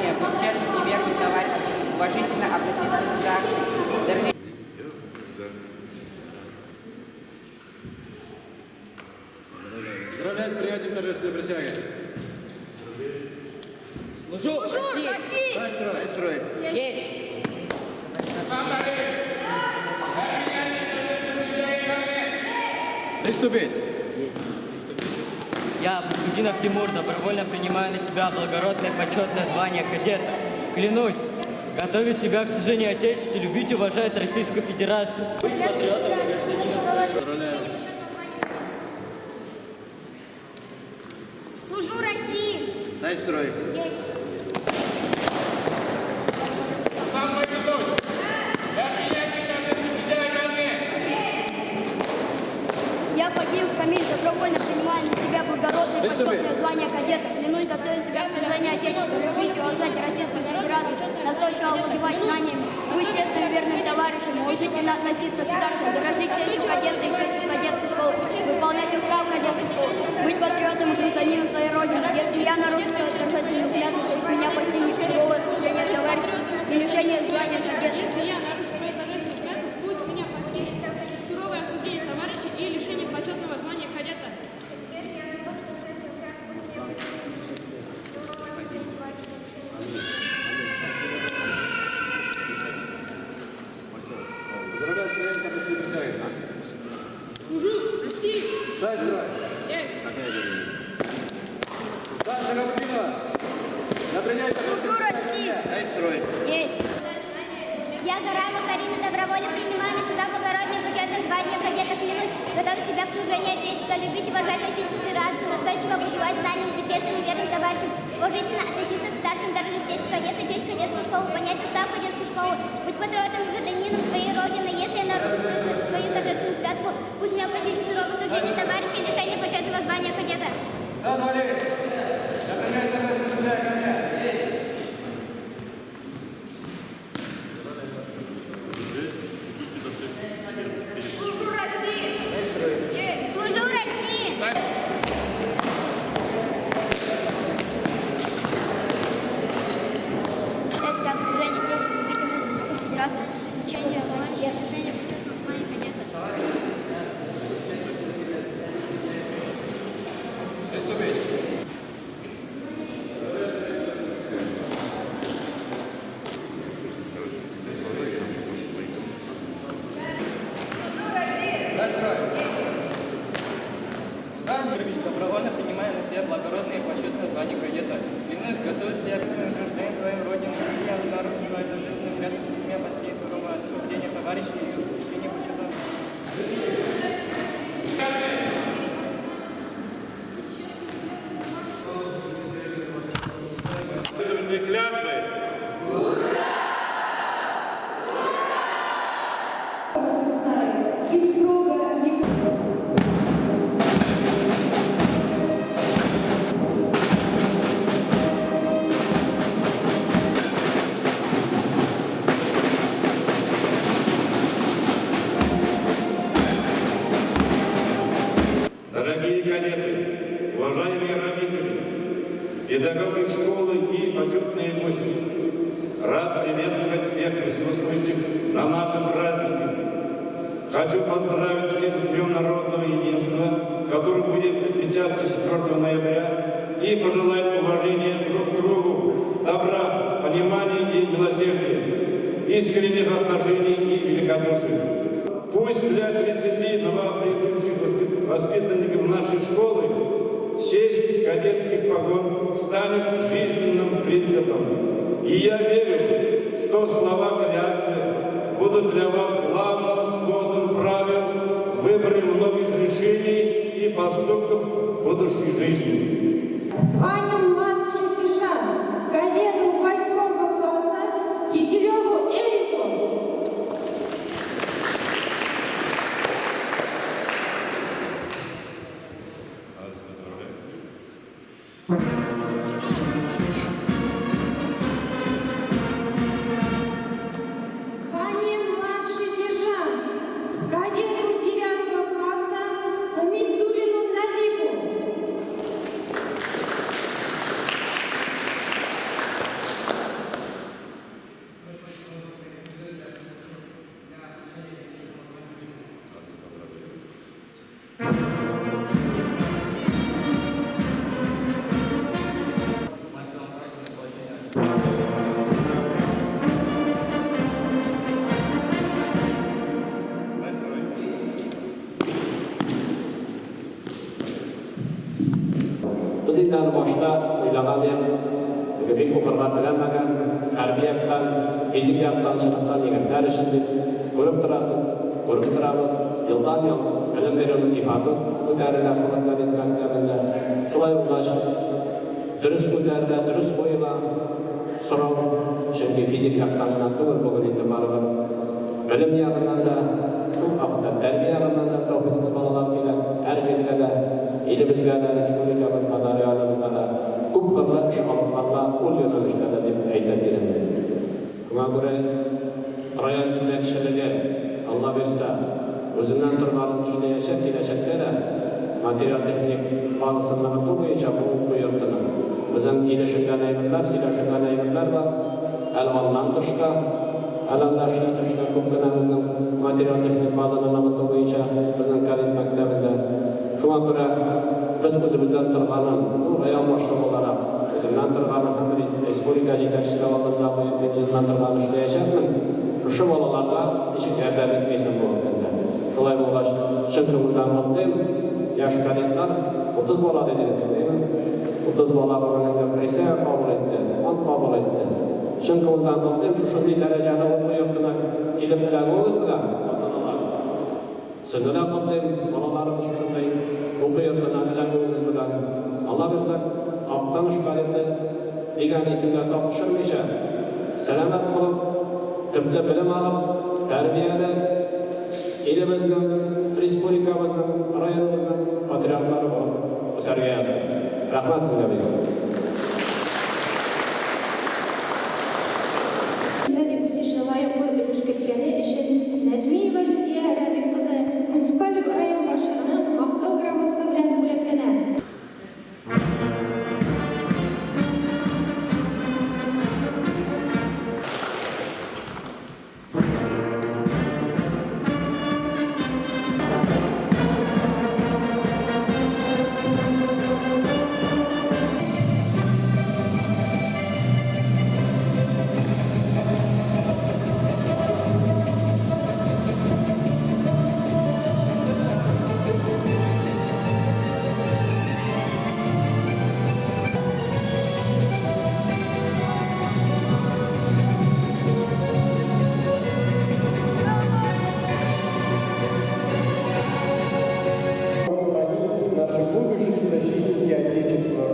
звания, быть честным и верным товарищем, уважительно относиться к старшим, дорожить. Поздравляю с принятием торжественной присяги. Служу России! Дай строй. Строй. Есть! Приступить. Я, Фахрутдинов Тимур, добровольно принимаю на себя благородное почетное звание кадета. Клянусь, готовить себя к служению Отечеству, любить и уважать Российскую Федерацию, быть патриотом и гражданином. Поздравляю. Служу России! Дай строй. Есть! Я, Фадеев Камиль, добровольно принимаю на себя благородное Приступить. почетное звание кадета. Клянусь готовить себя к служению Отечеству, любить и уважать Российскую Федерацию, настойчиво овладевать знаниями, быть честным и верным товарищем, уважительно относиться к старшим, дорожить честью кадета и честью кадетской школы, выполнять устав кадетской школы, быть патриотом и гражданином своей Родины. Если я нарушу свою торжественную клятву, пусть меня постигнет суровое осуждение товарищей и лишение звания кадета. Если я нарушу свою торжественную клятву, пусть меня постигнет суровое осуждение товарищей и лишение почетного звания кадета. Поздравляю с принятием торжественной присяги. Служу России! Дай строй. Есть! Дан Шагабудинова. На принятие Служу России! Дай строй. Есть! Я, Гараева Карина, добровольно принимаю на себя благородное почетное звание кадета. Клянусь готовить себя к служению Отечеству, любить и уважать Российскую Федерацию, настойчиво овладевать знаниями, быть честным и верным товарищем, уважительно относиться к старшим, дорожить честь кадета, честь кадетской школы, понять устав кадетской школы, быть патриотом и гражданином своей Родины. Если я нарушу свою торжественную клятву, пусть меня постигнет суровое осуждение товарищей и лишение почетного звания кадета. Сан Валерий. На принятие торжественной присяги ко мне. Служу России! Служу России! Взять себя к служению Отечеству, любить и Российскую Федерацию, лечение, лишение почетного звания кадета. Приступить. Дай строй. Сан Добровольно принимаю на себя благородное и почетное звание кадета. Клянусь готовить себя к гражданину своей Родины. Если я нарушу свою торжественную клятву, пусть меня постигнет суровое осуждение товарищей и лишение почетного. Клятвы. И строго не Дорогие кадеты, уважаемые родители, педагоги школы и почетные гости, рад приветствовать всех присутствующих на нашем празднике. Хочу поздравить всех с Днем народного единства, который будет отмечаться 4 ноября, и пожелать уважения друг к другу, добра, понимания и милосердия, искренних отношений и великодушия. Пусть для 30 новоприбывших воспитанников нашей школы честь кадетских погон станет жизненным принципом. И я верю, что слова клятвы будут для вас главным сводом правил в выборе многих решений и поступков в будущей жизни. Звание младший сержант кадету 8 класса Киселеву Эрику. Звание младший сержант кадету 9 класса Хамидуллину Назифу. Без инде аны башта уйлаган идек, теге бик укырга теләмәгән, хәрби яктан, физик яктан чыныккан егетләр өчен дип. Күреп торасыз, күреп торабыз, елдан-ел белем бирүнең сыйфаты күтәрелә шул кадет мәктәбендә. Шулай булгач, дөрес күтәрелә, дөрес куела сорау, чөнки физик яктан гына түгел, бүген инде барыбер белем ягыннан да, шул вакытта тәрбия ягыннан да тәүфыйклы балалар кирәк, һәр җиргә дә, илебезгә дә, республикабызга да, районыбызга да күпкырлы эш алып барыла ул юнәлештә дә дип әйтер идем. Шуңа күрә район җитәкчелеге, Алла бирса, үзеннән торганын эшләячәк, киләчәктә дә материаль-техник базасын ныгыту буенча бу уку йортының безнең килешенгән әйберләр, сөйләшенгән әйберләр бар. Әле аннан тыш та, әле анда эшләсе эшләр күп кенә безнең материаль-техник базаны ныгыту буенча безнең кадет мәктәбендә. Шуңа күрә без үзебездән торганын, ну, район башлыгы буларак, үземнән торганын һәм республика җитәкчелеге алдында куеп, мин үземнән торганын эшләячәкмен. Шушы балаларга ничек ярдәм итмисең бүгенге көндә? Шулай булгач, чын күңелдән котлыйм, яшь кадетлар, 30 бала дидегез бит, әйеме? 30 бала бүген инде присяга кабул итте, ант кабул итте. Чын күңелдән котлыйм, шушындый дәрәҗәле уку йортына килеп эләгүегез белән, ата-аналар. Сезне дә котлыйм, балаларыгыз шушындый уку йортына эләгүегез белән. Алла бирса, Актаныш кадеты дигән исемгә тап төшермичә, сәламәт булып, төпле белем алып, тәрбияле, илебезнең, республикабызның, районыбызның патриотлары булып үсәргә язсын. Рәхмәт сезгә бик зур. Икътисади үсеше лаеклы өлеш керткәне өчен Нәҗмиева Люзия Рәбил кызы муниципаль район башлыгының Мактау грамотасы белән бүләкләнә. Сохранить наши будущие защитники Отечества.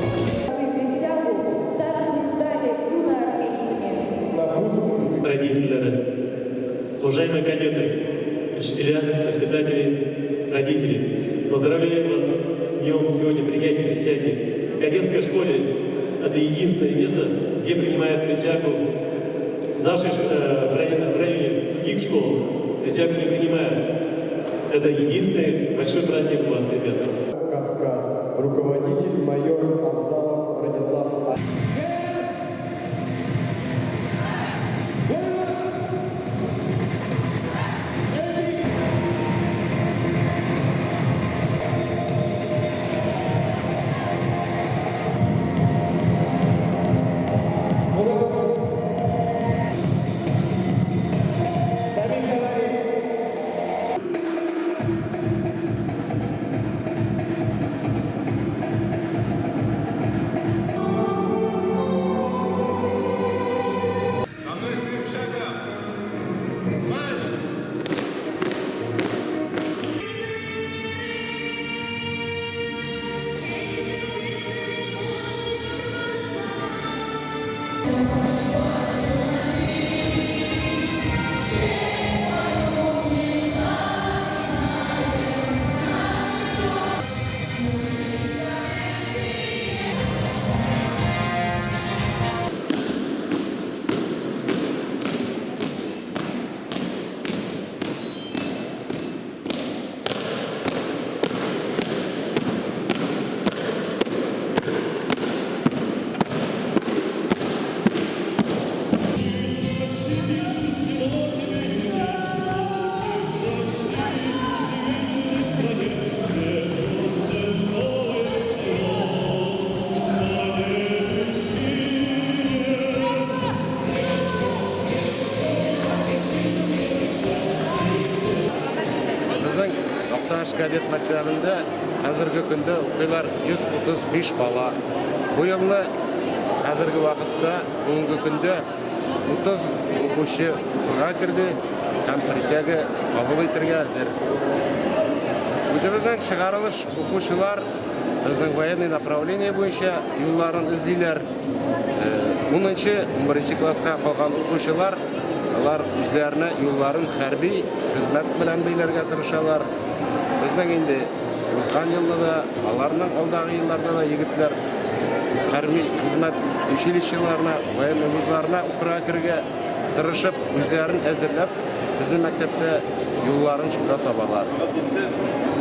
Присягу также стали юноармейцами. С напутствием Родители, уважаемые кадеты, учителя, воспитатели, родители, поздравляю вас с днем сегодня принятия присяги. В кадетской школе это единственное место, где принимают присягу в нашей, в районе, в районе других школ присягу не принимают. Это единственный большой праздник у вас, ребята. Каскад. Руководитель майор Абзалов Радислав. кадет мәктәбендә хәзерге көндә укыйлар 135 бала. Бу елны хәзерге вакытта, бүгенге көндә 30 укучы укырга керде һәм присяга кабул итәргә әзер. Үзебезнең чыгарылыш укучылар безнең военный направление буенча юлларын эзлиләр. Унынчы, унберенче класска калган укучылар, алар үзләренә юлларын хәрби хезмәт белән бәйләргә тырышалар. Безнең инде узган елны да, аларның алдагы елларда да егетләр хәрби хезмәт училищеларына, военный вузларына укырга керергә тырышып, үзләрен әзерләп, безнең мәктәптә юлларын шунда табалар.